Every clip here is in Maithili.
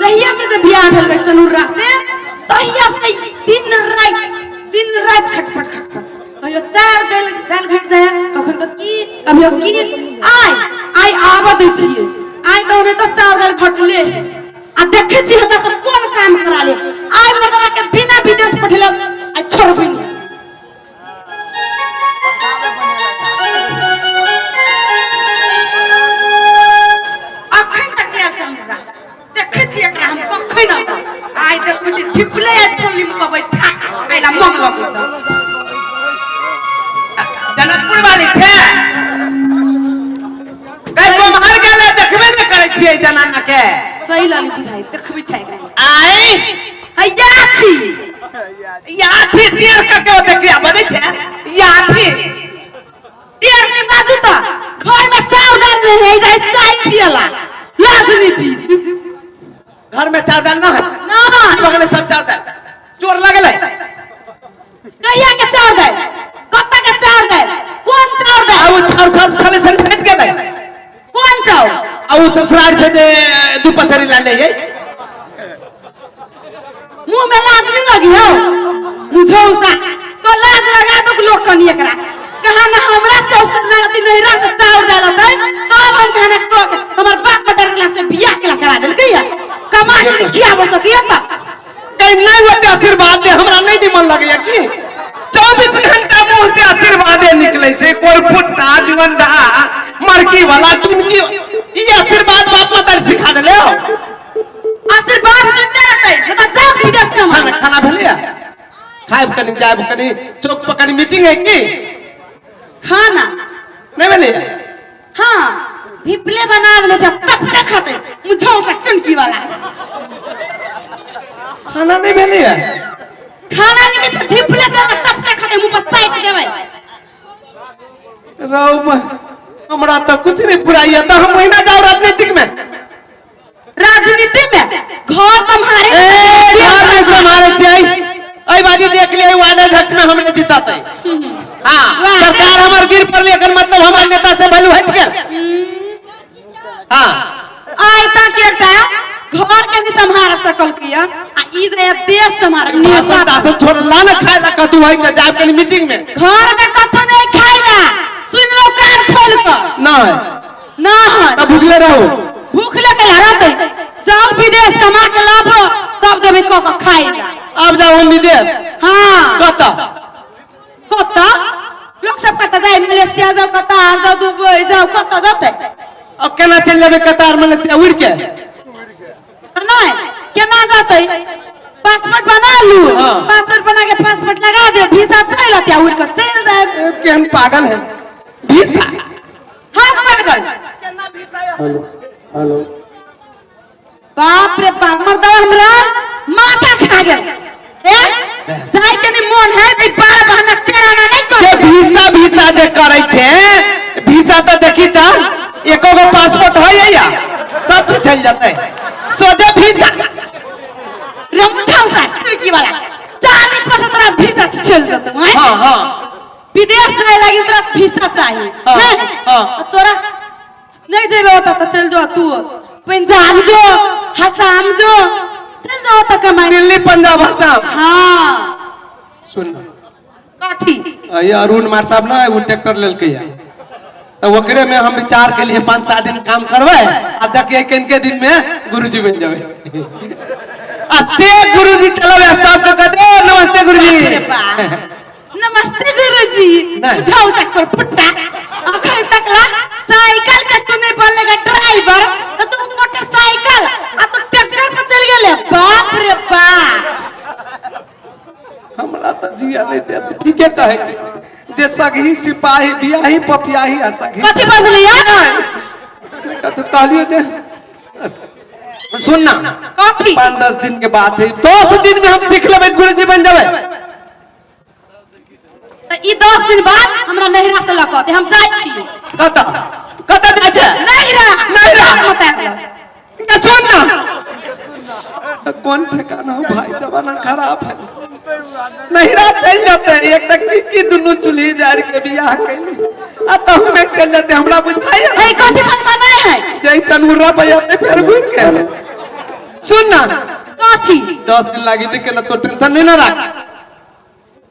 जहिया से जे बियाह भेल गई चनुर्रा से तहिया से दिन रात खटपट खटपट। कहियो चार दालि दालि घटि जाए कखन तऽ की कभियो की। आइ आइ आबऽ दै छियै, आइ तऽ ओने तऽ चाउर दालि घटले आ देखै छी हमरा सब कोन काम करा ले। आइ मर्दवा के बिना विदेश पठेले आइ छोड़बै नहि। अखन तक नहि आयल चंद्रा, देखै छी एकरा हम कखन औता। आइ देखबै छी छिपले आ छोली में बैठा आइला मन लगल। जनकपुर वाली छै कई बाहर गेलै, देखबे नहि करै छियै जनाना के। सही लाली बुझाइ देखबै छै एकरा। आइ हैया छी याथी टेढ़ कऽ के देखिया बजै छै याथी। टेढ़ नहि बाजू तऽ घर में चाउर दाल नहीं है, जाय चाय पियला लाज नहीं पीछ। घर में चाउर दाल ना है? ना। की भऽ गेलै सब चाउर दाल चोर लगलै? कहिया के चाउर दाल, कत्ता के चाउर दाल, कोन चाउर दाल? आ उ चाउर चाउर छलै से भेट गेलै। कोन चाउर? आ उ ससुराल छै जे दू पचरी ला ले ये। मुंह में लाज नहीं लगी हो मुझे उसा तो लाज लगा दो लोग कनी एकरा कहा ना हमरा से उस लगती नहीं रहा से चाउर दाल होतै तब हम कहना को हमर बाप बदरला से बियाह के करा देलकै या कमा के खियाबो सकिया त कहीं नहीं होते आशीर्वाद दे हमरा नहीं निमन लगैया की 24 घंटा मुंह से आशीर्वादे निकले छै। कोई फुट्टा जुवंडा मरकी वाला टुनकी ई आशीर्वाद बाप माता सिखा देले हो। आशीर्वाद मिलते रहतै मतलब जाओ विदेश कमा। खाना खाना भेलैया? खायब कनी जायब कनी चौक पर कनी मीटिंग है की? खाना नहीं भेलैया? हाँ धिपले बना देने छै तब तक खाते मुझो से टुनकी वाला। खाना नहीं भेलैया? खाना नहीं छै धिपले देबै तब तक खाते मुंह पर साइट देबै। रौ हमरा तो कुछ नहीं पुराइया तो हम महीना जाओ राजनीतिक में। राजनीति में घर सम्हारे ए घर नहीं सम्हारे छियै। एहि बाजी देख लियै वार्ड अध्यक्ष में हमरे जीतते। हाँ सरकार हमर गिर पड़ले एकर मतलब हमर नेता से वैल्यू हटि गेल। हाँ आइ तक एकटा घर के भी सम्हार सकल किया आ ई जे देश सम्हार भाषण तासन छोड़ला ना खाए ला कतू है त जाब कनी मीटिंग में। घर में कथो नहीं खाइला सुन लो कान खोल कर। नहीं नहीं तब भूखले रहो। भूखले के रहते जाओ विदेश कमा के लाभो तब देबे क के खाइला। अब जाओ हम विदेश। हाँ कत कत लोग सब कत जाए मलेशिया जाओ कतार जाओ दुबई जाओ कत जाते। अब केना चल जाबे कतार मलेशिया उड़ के? नहीं केना जाते पासपोर्ट बना लू। हाँ। पासपोर्ट बना के पासपोर्ट लगा दे वीसा चल आते उड़ के चल जाए। केहन पागल है वीसा। हाँ पागल। हेलो हेलो बाप रे बाप मर्दवा हमरा माथा खा गेल। ए जाय के नहीं मन है त 12 बहाना 13 ना नहीं कर। जे वीसा वीसा जे करै छै वीसा त देखी त एको गो पासपोर्ट है या सब चीज चल जतै सोझे वीसा। रमुठा सा टर्की वाला चार पैसा तोरा वीसा चल जतौ हैं? हाँ हाँ विदेश जाए लागी तोरा वीसा चाहिए। हाँ, हैं? हाँ। आ तोरा नहीं जेबे होता तो चल जो तू पंजाब जो हसाम जो चल जाओ तो कमाई। दिल्ली पंजाब असम। हाँ सुन कथी ये अरुण मार साहब ना वो ट्रैक्टर लेलकै है तो ओकरे में हम विचार के लिए 5-7 दिन काम करबै आ देखिए किनके दिन में गुरुजी बन जाबे। आ से गुरुजी चलबे सबके कह दे नमस्ते गुरुजी। नमस्ते गुरुजी। नहीं। बुझाओ सकर पुट्टा अखन तक ला साइकिल के तू नहीं बोलेगा ड्राइवर तो तू मोटरसाइकिल आ तू ट्रैक्टर पर चल गेले। बाप रे बाप हमरा तो जिया नहीं दे ठीके कहै छै जे सगही सिपाही बियाही पपियाही आ सगही। कथी बजली यार? कथी कहलियो जे सुन ना कथी 5-10 दिन के बात है 10 दिन में हम सीख लेबै गुरुजी बन जाबै। त ई 10 दिन बाद हमरा नैहरा से लऽ कऽ हम जाइ छी। कत कत जाइ छै? नैहरा। नैहरा। मत आयल। ना सुन ना तो कौन ठिकाना हो भाई जमाना खराब है नैहरा चल जाते हैं एक तक की दुनू चूल्ही जार के बियाह कैली आ तहु में चल जाते हमरा बुझाई है कथी पर मनाय है जय चनुर्रा पे जाते फिर घूर के सुन। सुन ना। कथी? 10 दिन लागी नहीं के ना, तो टेंशन नहीं ना राख।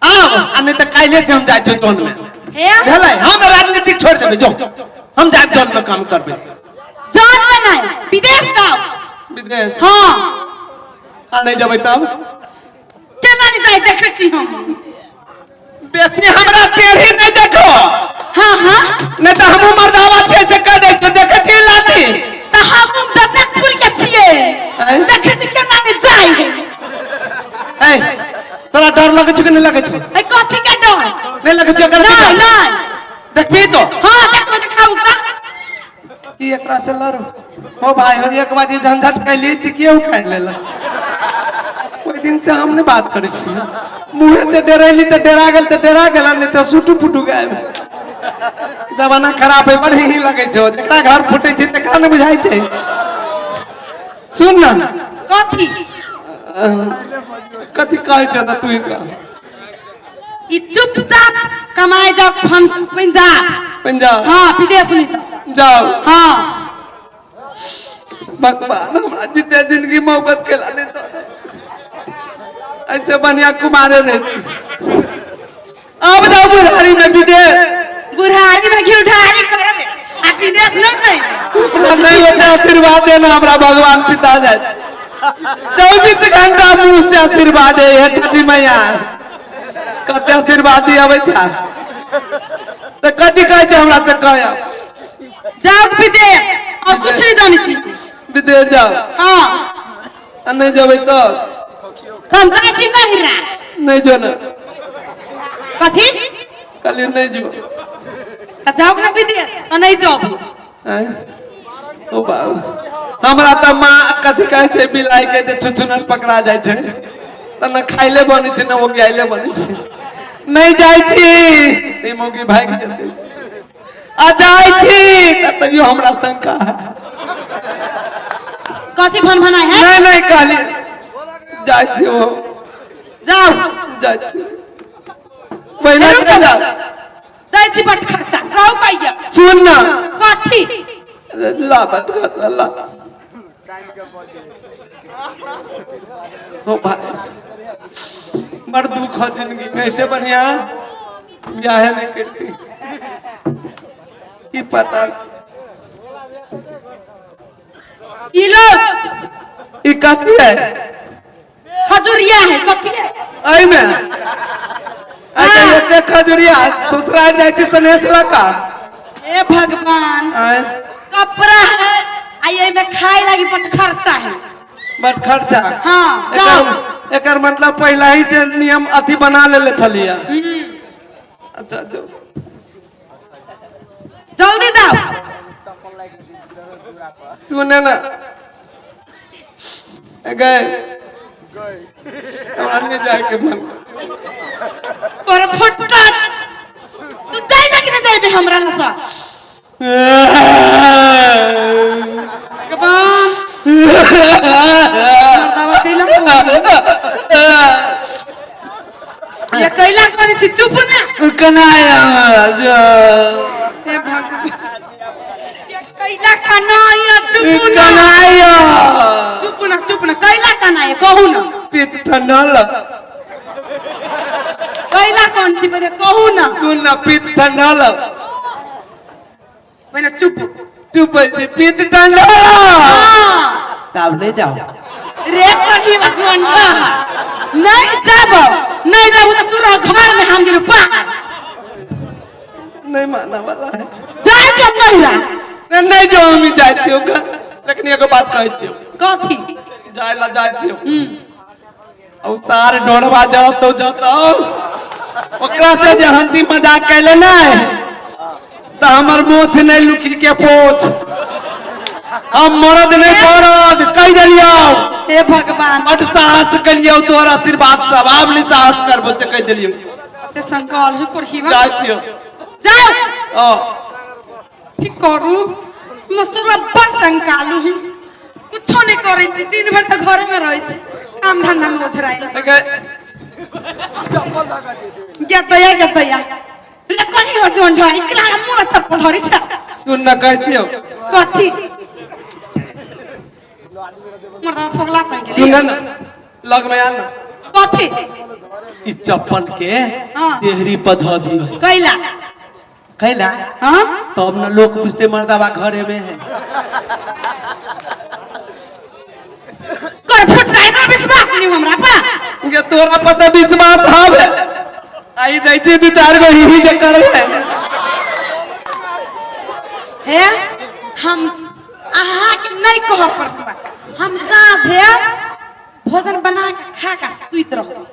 आब आ नहीं तो काल्हे से हम जाइ छियै जौन में। हे भेलै, हम राजनीतिक छोड़ देबै, जो हम जाब जौन में काम करबै। जौन में नहीं, विदेश जाओ। विदेश? हाँ। आ नहीं जेबै तब? केना नहीं जाए, देखै छी हम। बेसी हमरा टेढ़ी नहीं देखो। हाँ हाँ। नहीं तो हमहूँ मर्दावा छियै से कह दै छियै, देखै छियै लाठी। तऽ हम जनकपुर के छियै। आँय? देखै छी केना नहीं जाए है। ए, तोरा डर लगै छौ कि नहीं लगै छौ? ए कथी के डर? नहीं लगै छौ एकर? नहीं नहीं। देखबी तो? हाँ देखबै, देखाबू तऽ। की एकरा से लड़ू? हो भाई हो, एक बाजी झंझट कैली, टिकिए उखाड़ि लेलक। ओहि दिन से हम नहीं बात करै छी। मुँहे से डरेली तऽ डरा गेल तऽ डरा गेल, नहीं तऽ सुटू फुटू गायब। जमाना खराब है, बड़ ही लगै छौ। जकरा घर फूटै छै तकरा नहि बुझाइ छै। सुन ना। कथी? कथी कहै छै तऽ तू ही कह। ई चुपचाप कमाए जाओ हम पंजाब। पंजाब? हाँ, विदेश नहीं तो। जाओ। हाँ। भगवान हमरा जिते जिंदगी मौकत केला नहीं तो ऐसे बढ़िया कुमारे रहे छी। अब जाओ बुढ़ारी में विदेश। बुढ़ारी में घिउढारी करब आ विदेश नहीं जाइब? हमरा नहीं होते, आशीर्वाद देना हमरा भगवान पिता जाए। 24 घंटा मुंह से आशीर्वाद है। हे छठी मैया, कते आशीर्वाद दियाबै छै। तऽ कथी कहै छै हमरा से कह। जाओ विदेश, और कुछ नहीं जानै छी। विदेश जाओ? हाँ। आ नहीं जेबै तऽ? हम जाइ छी नहिरा। नहीं जो ना। कथी? कहलियै नहीं जो। तऽ जाओ ना विदेश तऽ नहीं जाओ। आँय? ओ बाबू, हमरा तऽ माँ कथी कहै छै, बिलाइ के जे छुछुनर पकड़ा जाइ छै तऽ न खाइले बनै छै न ओगियाइले बनै छै। नहीं जाइ छी ई मौगी भागि जेतै, आ जाइ छी तऽ तैयो हमरा शंका है। कथी भन भनाइ है? नहीं नहीं, कहली जाइ छी ओ। जाओ। जाइ छी, पहिने चलि जाउ। जाइ छी, बट खर्चा रहू कहिया। सुन ना। कथी? ला बट खर्चा ला। ओ भाई, बड़ दुख है जिंदगी में। ऐसे बढ़िया ब्याहे नहीं करती की पता। ई लो। ई कथी है? खजुरिया है, कथी है? एहिमे अच्छा एते खजुरिया ससुराल जाइ छै सनेश लऽ कऽ। हे भगवान। आँय? कपड़ा है आ एहिमे खाए लागी बट खर्चा है। बड खर्चा? हाँ, जाओ। एकर एकर मतलब पहले ही से नियम अथी बना लेले छलियै। अच्छा जो। जल्दी जाओ। सुने ना, ए गए, हमरा नहीं जाए के मन। तोर फुट्टा, तू जाइबे कि नहीं जाइबे हमरा लसा? भगवान, मर्दावा कैला ये कैला करै छी? चुप ना। कना हमरा जो। हे भगवान, ये कैला कनाया? चुप ना। कनाया। चुप ना, चुप ना। कैला कनाया, कहू ना। पित्त ठंडल। कैला कौन छी पहिले कहू ना। सुन ना, पित्त ठंडल। पहिले चुप। चुप छी, पित्त ठंडल। हाँ। तब नहीं जाओ। रे कही बचवन का नहीं जाब, नहीं जाबू तो तू रह घर में, हम गेलू बाहर। नहीं माना वाला है। जाय छौ नहिरा। नहीं, नहीं जो, हम जाइ छियौ घर, लेकिन एगो बात कहै छियौ। कथी? जाय ला जाइ छियौ। और सार ढोरबा जतो जतो ओकरा से जे हंसी मजाक कैले नहीं तऽ हमर मोछ नहीं लुकी के पोछ, हम मरद नहीं बरद कहि देलियौ। हे भगवान। बड साहस कलियौ तोहर आशीर्वाद सब, आब नहीं साहस करबो से कहि देलियौ। से संकाल ही करही। जाइ छियौ। जाओ। ओ। की करू, मसुरवा बड़ संकालू ही, कुछो नहीं करै छी, दिन भर तऽ घरे में रहै छी, काम धंधा में ओझराइ। गेतैया गेतैया रे कहीं हो जोन जो एकला मुरा चप्पल धरी छ। सुन ना, कहै छियौ। कथी? मर्दवा फोगला बन गेलै। सुन न, लग में आ न। कथी? ई चप्पल के हाँ। देहरी पर धऽ दियो। कैला? कैला? हाँ। तब न लोग पूछते मर्दवा घरे में है। कर फुट एकर विश्वास नहीं हमरा पर। ये तोरा पता विश्वास हवे, आई दै छी दू चार गो ही जे करे है। हे, हम अहाँ के नहीं कहब परसुआ, हम साँझे भोजन बना के खा के सुति रहब।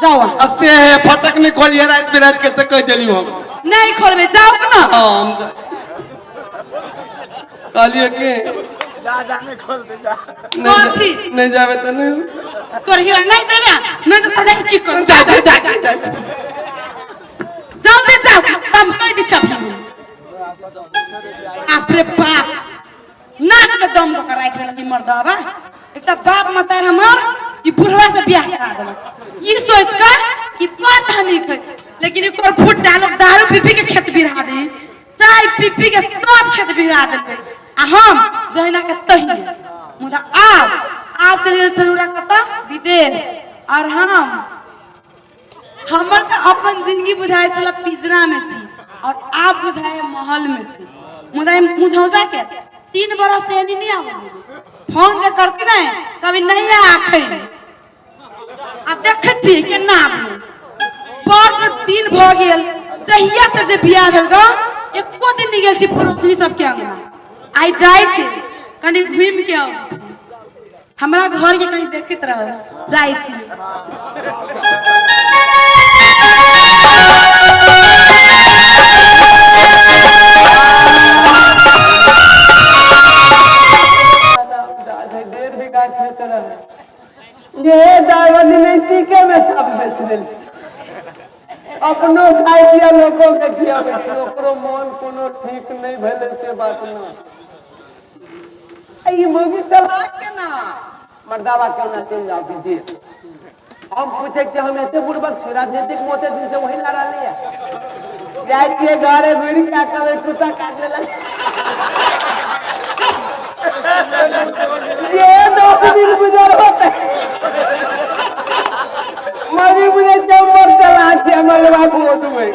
जाओ अहाँ। से है फटक नहीं खोलिए रात बिरात के से कह देली हम। नहीं खोलबे, जाओ ना। हाँ, हम कहलिए कि जा जा नहीं खोल दे जा। कथी? नहीं जावे तो नहीं करियो नहीं जाबे, नहीं तो नहीं की करू। जा जा जा जा जा। जाओ दे जाओ, हम कह दी छप। बाप रे बाप, नाक में दम दऽ के राखि देलक ई मर्दबा। एक तऽ बाप मतार हमर ई बुढ़वा से बियाह करा देलक ई सोच के कि बड़ धनिक है, लेकिन एकर फुट्टा लोग दारू पी पी के खेत बिरहा दी, चाय पी पी के सब खेत बिरहा देलकै, आ हम जहिना के तहिने। मुदा आब आब चलि गेल चलूरा कतऽ विदेश, और हम हमर तऽ अपन जिंदगी बुझाइ छल पिजरा में छी, और आब बुझाइ महल में छी। मुदा ई मुझौसा के 3 बरस से एनी नहीं आबै, फोन जे करती नहीं कभी नहीं आखै, आ देखै छियै केना आबै। बड़ दिन भऽ गेल जहिया से जे बियाह भेल गऽ, एको दिन नहि गेल छी पड़ोसनी सबके अंगना। आइ जाइ छी कनि घुमि के आबै छी, हमरा घर के कहीं देखैत रहो। जाइ छी। 1.5 बीघा खेत रहे, ये ड्राइवर नीति में सब बेच देल, अपनो खाइ दिया लोगों के खियाबै, ओकरो मन कोनो ठीक नहीं भेलै से बात न। ई मूवी चला के ना मर्दावा केना चलि जाओ विदेश। हम पूछे छियै, हम एते बुड़बक छी? राजनीतिक मोते दिन से वही लड़ा लिया। जाइ छियै घरे घुरि के कहबै कुत्ता काट लेलक। ये 10 दिन गुजर होते मरी बुझे छै मर चला छै हमर बाबू दुबई।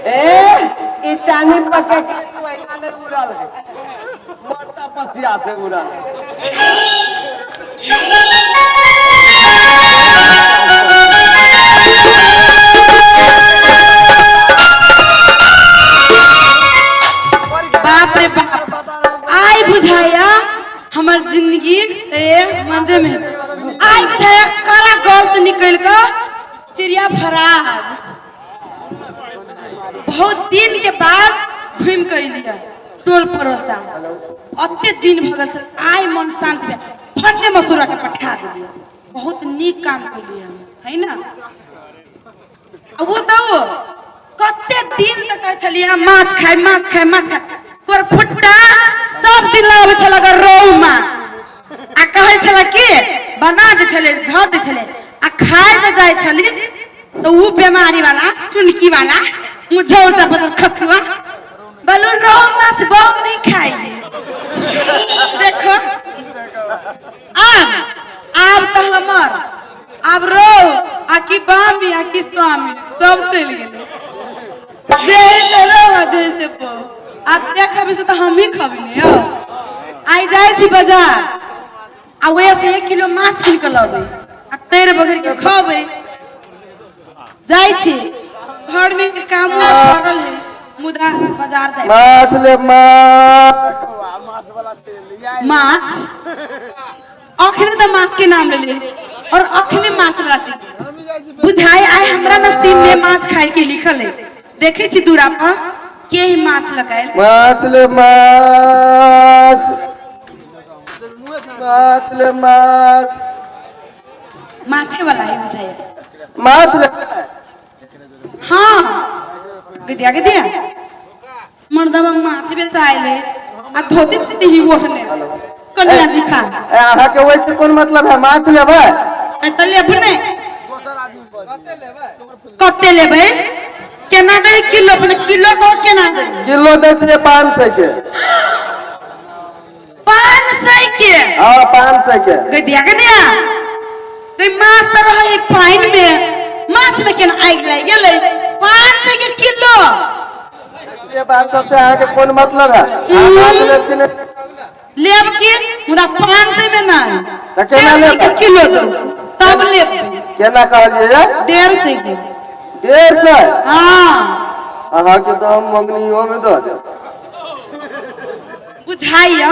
ए ई चानी पके के वहिना नहीं उड़ल है, मरता पसिया से उड़ल। बाप रे बाप, आइ बुझाया हमर जिंदगी ए मजे में। आइ बुझाया कड़ा घर से निकल के चिड़िया फरार। बहुत दिन के बाद घूम के अलियै टोल पड़ोसा, अते दिन भऽ गेल छल, आइ मन शांत भेल। फटने मसूरा के पठा देलियै, बहुत नीक काम केलियै हम, है ना? आ वो तऽ ओ कते दिन तक कहै छलियै माछ खाय माछ खाय माछ खाय, तोर फुट्टा सब दिन लगबै छल अगर रोहु माछ, आ कहै छल कि बना दै छलै धऽ दै छलै, आ खाय जे जाइ छली तऽ उ बेमारी वाला चुनकी वाला मुझौसा बदल खसुआ बोलू रोहु माछ बहुत नहीं खाई। देखो आब आब तऽ हमर आब रोहु आ कि बामी आ कि स्वामी सब चलि गेलै, जे से रोहु आ जे से पो। आ देखबी से तऽ हमही खबी ने यौ। आइ जाइ छी बाजार आ ओहे से 1 किलो माछ कीन कऽ लबै आ तैर बगैर के खबै। जाइ छी, घर में काम पड़ल है, मुदा बाजार जाइ। माछ ले माछ। माछ अखने तऽ माछ के नाम लेलियै और अखने माछ वाला चीज बुझाय आइ हमरा नसीब में माछ खाय के लिखल है। देखे छी दूरा पर के ही माछ लगायल। माछ ले माछ, माछ ले माछ। माछे वाला है बुझाय। माछ ले। हाँ गदिया गदिया मर्दवा माछ बेचायले आ धोती धोती ही ओढ़ने कन्या जी खा। ए अहाँ के ओहिसे कोन मतलब है? माछ लेबै? ए तऽ लेबू नहि। कते लेबै? केना दै किलो? अपने किलो को केना दै? किलो दै छियै 500 के। 500 के? हाँ, 500 के। गई दिया के दिया गई, माछ तऽ रहै है पानि में, माछ में केना आगि लागि गेलै? 500 के किलो। से बात सबसे अहाँके कोन मतलब है? अहाँ माछ लेब कि नहि? लेब की, मुदा 500 में नहि। तऽ केना 150 लेब? के किलो दू तब लेब। केना कहलियै ये? 150 के। 150? हाँ। अहाँके तऽ हम मंगनियो में दऽ देब। बुझाइया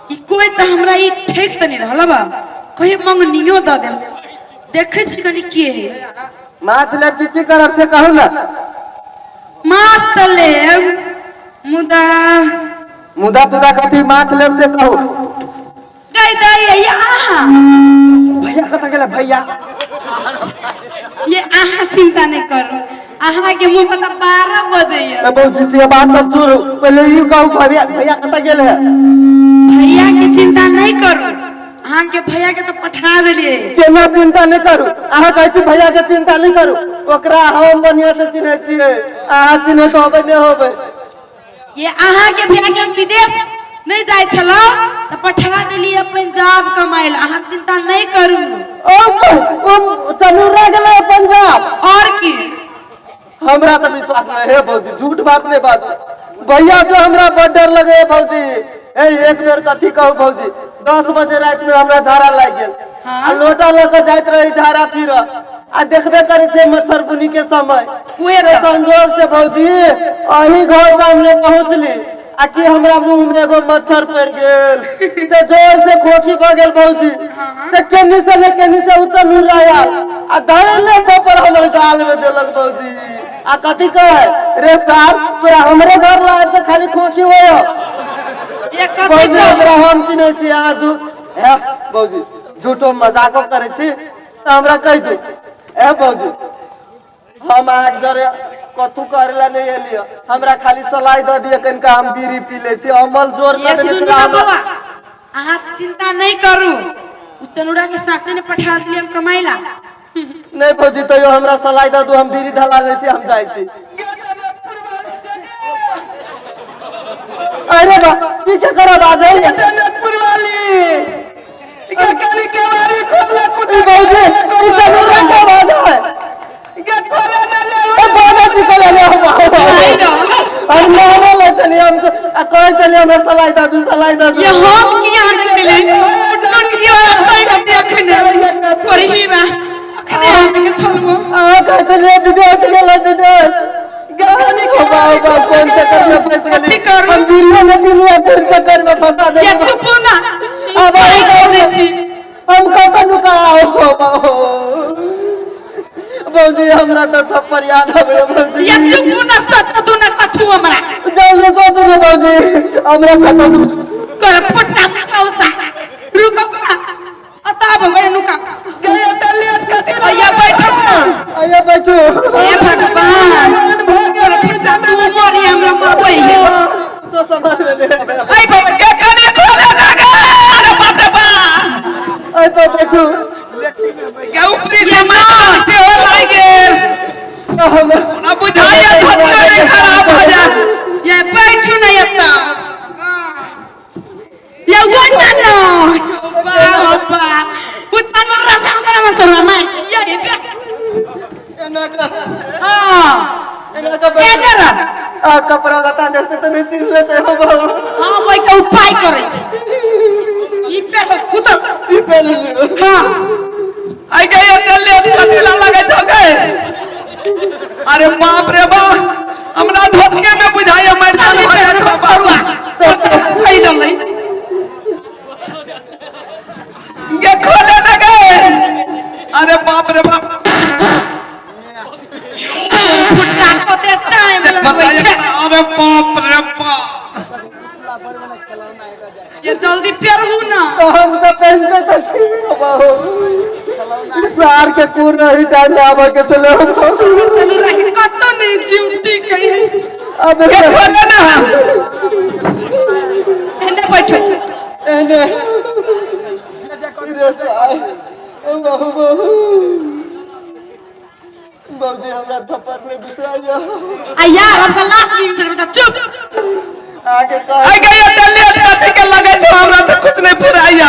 कि कोई तऽ हमरा ई ठकि तऽ नहि रहल बा, कहियो मंगनियो दऽ देब। देखै छी कनी के है। माछ लेब की की करब से कहू ने। माछ तऽ लेब, मुदा मुदा तुदा कथी? माछ लेब से कहू। गई दाई, ये अहाँ भैया कतऽ गेलै भैया? ये अहाँ चिंता नहीं करू, अहाँ के मुंह पर तऽ 12 बजैया। ए भौजी, से बात सब छोड़ू, पहिले ई कहू भैया, भैया कतऽ गेल है? भैया के चिंता नहीं करू, अहाँ के भैया के तऽ पठा देलियै। केना चिंता नहीं करू? अहाँ कहै छी भैया के चिंता नहीं करू, ओकरा हम बढ़िया से चिन्है छियै, अहाँ चिन्है तऽ होबै नहि होबै। ये अहाँ के भैया के हम विदेश नहीं जाय छलहुँ तऽ पठा देलियै पंजाब कमाइ लए, अहाँ चिंता नहीं करू। ओ ओ चनुरा गेलै पंजाब? और की। हमरा तऽ विश्वास नहीं है भौजी, झूठ बात नहीं बाजू। भैया से हमरा बड़ डर लगे है भौजी। ए एक बेर कथी कहू भौजी, 10 बजे राति में हमरा झाड़ा लागि गेल। हाँ। आ लोटा लऽ के जाइत रही झाड़ा फिर, आ देखबे करै छै मच्छर बुनी के समय। उहे से तऽ। संजोग से भौजी अही घर सामने पहुंचली आ कि हमरा मुंह में एगो मच्छर पड़ि गेल, से जोर से खोखी भऽ गेल भौजी। से केनी से ने केनी से उतर आयल आ धैले थप्पड़ हमर गाल में देलक भौजी। आ कथी कहे रे सार, तोरा हमरे घर लाए तऽ खाली खोखी होय। ये कथी भौजी कहू? हमरा हम चिन्है छी, अहाँ झूठ हे भौजी, झूठो मजाको करै छी तऽ हमरा कहि दू। ए भौजी, हम अहाँके जरे कथू करे ला नहीं एलियै, हमरा खाली सलाइ दऽ दिअ कनिका, हम बीड़ी पी लै छी, अमल जोर ये कऽ देने सुनू छलै ने हमरा। बौआ, अहाँ चिंता नहीं करू, उ चनुरा के साथे ने पठा दिलियै हम कमाइला। नहीं भौजी, तैयो हमरा सलाइ दऽ दू, हम बीड़ी धला लै छी, हम जाइ छी। अरे बा, की के करब आज है? जनकपुर वाली गे कनी केवाड़ी खोले। ई भौजी, ई चनुरा के आवाज है। गे खोले न ले। ए बाबा जी को ले ले हम। भाई ना। हम नहाने ले चलिए, हम तो आ कहे चलिए हमरा सलाइ दऽ दू, सलाइ दऽ दू। ये हम किया देखले लुटकी वाला पैसा देखने परही में अखने हम के छोड़बो। अहाँ कहै छलियै विदेश गेलै विदेश। ओ बाबा, कोन चक्कर में फंस गेली? कथी करू? हम बीड़ियो में पीलियै, कोन चक्कर में फंसा ये देली? चुपू ना। अब पाइ दऽ दै छी। हम कतऽ नुका? भौजी, हमरा तऽ थप्पड़ याद आबै भौजी। ये चुपू ना, सच दू ना कथू हमरा। जल्दी सोचू ने भौजी, हमरा खतम कर पट्टा छौसा, रुको ना, अता भगवान नुका। गे एते लेट कथी ला? अइया बैठो ना। आइए बैठू। हे भगवान, भऽ गेल। तू मरी, हमरा मरबै है। कुछो समझ में नहीं आबै। ऐ बाबा। गे कनी खोले ना गे, अरे बाप रे बाप। एहि पर बैठू। गे ऊपरी से मार सेहो लागि गेल। हमरा हमरा बुझाइया धोतियो नहि खराब भऽ जायत। ये बैठू ना एतऽ, ये वो ना ना बाबा बा उ तनरा से हमरा में सरवा मार ये बे। एना कऽ हां। एना कऽ बैठू। एना रह। आ कपड़ा लता देखते तऽ नहि चिन्ह लेते हो बाबू? हां, ओइ के उपाय करै छी। ई पे उतर। ई पहन लियौ। हां। आइ गे एते लेट कथी ला लगै छौ गे? अरे बाप रे बाप, हमरा धोतिये में बुझाइया मैदान भऽ जायत हौ बाबा। छै ललै। गे खोले ना गे, अरे बाप रे बाप। फुट्टा कते टाइम लगबै बताइए। छै? अरे बाप रे बाप। ये जल्दी पेरहू ना। तऽ हम तऽ पहनते तऽ छी हो बाबू, सार के कूर रही टाइम आबऽ के छलै हो बाबू। चलू रही कतौ नहीं ड्यूटी कही। अब गे खोले ना। एने बैठो। एने रे सार, ओ बाबू, बाबू, बाबूजी, हमरा थप्पड़ नहीं बिसराइयो। आ यार, हम तऽ लात नहीं बिसरबै, तऽ चुप। आगे कह आई गई त लेट कथी के लगे छौ हमरा त कुछ नहीं फुराइया।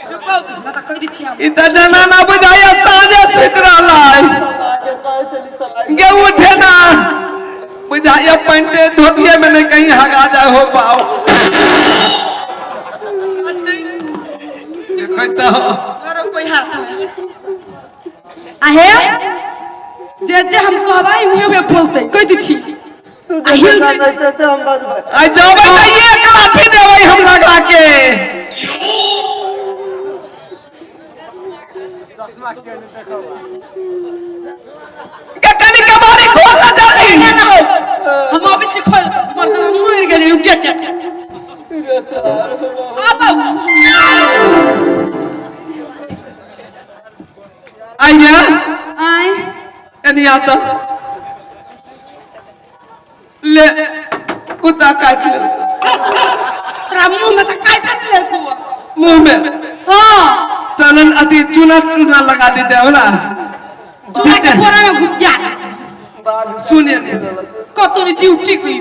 चुप हो, ना त कहि दै छी हम। ई त ना ना बुझाइया साँझे सुति रहलै। आगे कहे चली चलाई। गे उठे ना बुझाइया पैंटे धोतिये में नहीं कहीं हगा जाए हो पाओ। देखै त हो। करो कोई हाथ में। आहे जे जे हम कहबै उहे उहे बोलतै कहि दै छी। तू आ जे हिल बजबै से से हम बजबै। आई जबै त एक लाठी देबै हम लगा के। चश्मा के नहीं देखो। के कनी के बारी खोल ना जल्दी। ना ना हो हम अबै छी खोल कऽ मर्दवा मरि गेलै उ के के रे सर आबौ। आई गया आय एनी आता ले कुत्ता काट ले। तोरा मुंह में तऽ काटि लेलकौ। मुंह में हाँ चनन अति चूना चूना लगा देते हो ना। चूना के बोरा में घुस जा। सुनिए नहीं कतौ नहीं जीव टिक गई।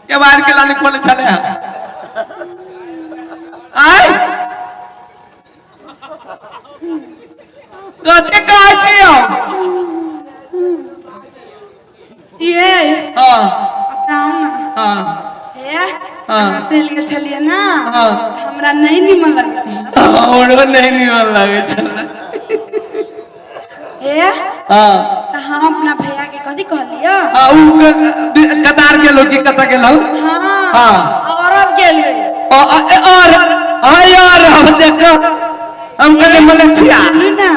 के बाहर के लाने खोले चले हैं आय कते कहै छी हम। ये हाँ बताउ ना। हाँ हे हाँ। अहाँ चलि गेल छलियै ना। हाँ। हमरा नहि निमन लगै छलै। हमरो नहीं निमन लगै छलै। हे हाँ तऽ हम अपना भैया के कथी कहलियै? हाँ उ कतार गेलो की कतऽ गेलो? हाँ हाँ। अरब गेलियै। और हाँ यार हम देख हम कहले मलेशिया। सुनू ना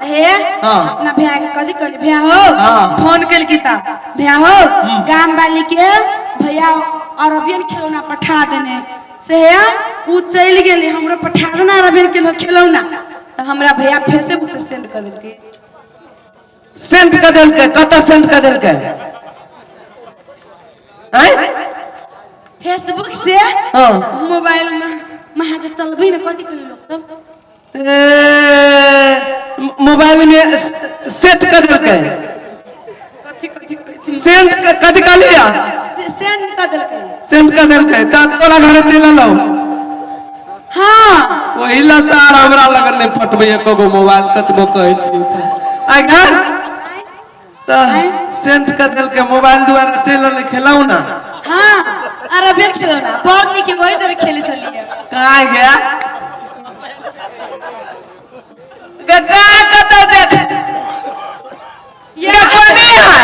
हे हाँ। अपना भैया के कथी कहली? भैया हो हाँ। फोन केलकी तऽ भैया हो गाम वाली के भैया अरबियन खिलौना पठा देने से हे उ चलि गेलै हमरो पठा देना अरबियन खिलौना। तऽ हमरा भैया फेसबुक से सेंड कऽ देलकै। सेंड कऽ देलकै? कतऽ सेंड कऽ देलकै? आँय फेसबुक से। हाँ मोबाइल में महा जे चलबै ने कथी कहै लोक सब? ए, मोबाइल में सेट कर देलकै। कथी कथी कहै छै? सेंड कथी कहलियै? सेंड कऽ देलकै। सेंड कर देलकै तऽ तोरा घरे चलि एलौ? हाँ ओहि ला सार हमरा लगन नहीं पटबै एको गो मोबाइल कतबो कहै छी आइ गा तऽ सेंड कर देलकै मोबाइल द्वारा चलि एलै खेलौना। हाँ अरबियन खिलौना बड़ नीक वही तरह खेलै छलियै। कहाँ गया गे कहाँ कतऽ देख या गे कोनी है?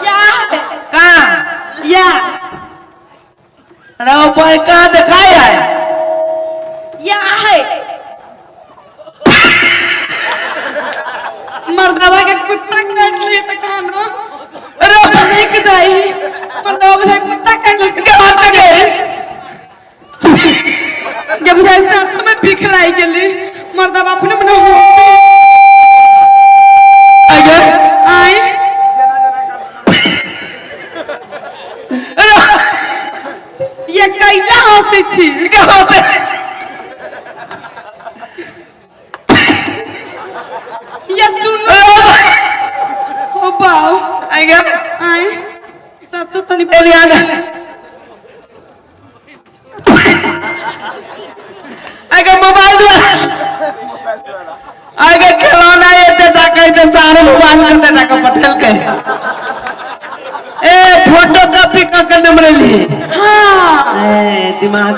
या कहाँ या अरे वो भाई कहाँ दिखाई है? या है मर्दवा के कुत्ता काट लिए तऽ कहानो अरे नहीं जाई मर्दवा बुझाइ कुत्ता काट लेलकै। के बात के के बुझाइ साँझ में भीख लागि गेलै मर्दवा अपने मने आगे आय जना जना कर। अरे ये कैला हंसै छी? के होते ये सुनू ओ बाउ आगे आय सचो तनी एलिया ने आगे मोबाइल द्वारा मोबाइल द्वारा आगे खिलौना एते टाका एते सारे मोबाइल के टाका पठेलकै। ए फोटो कॉपी कऽ के नम्बर ली। हाँ ए दिमाग।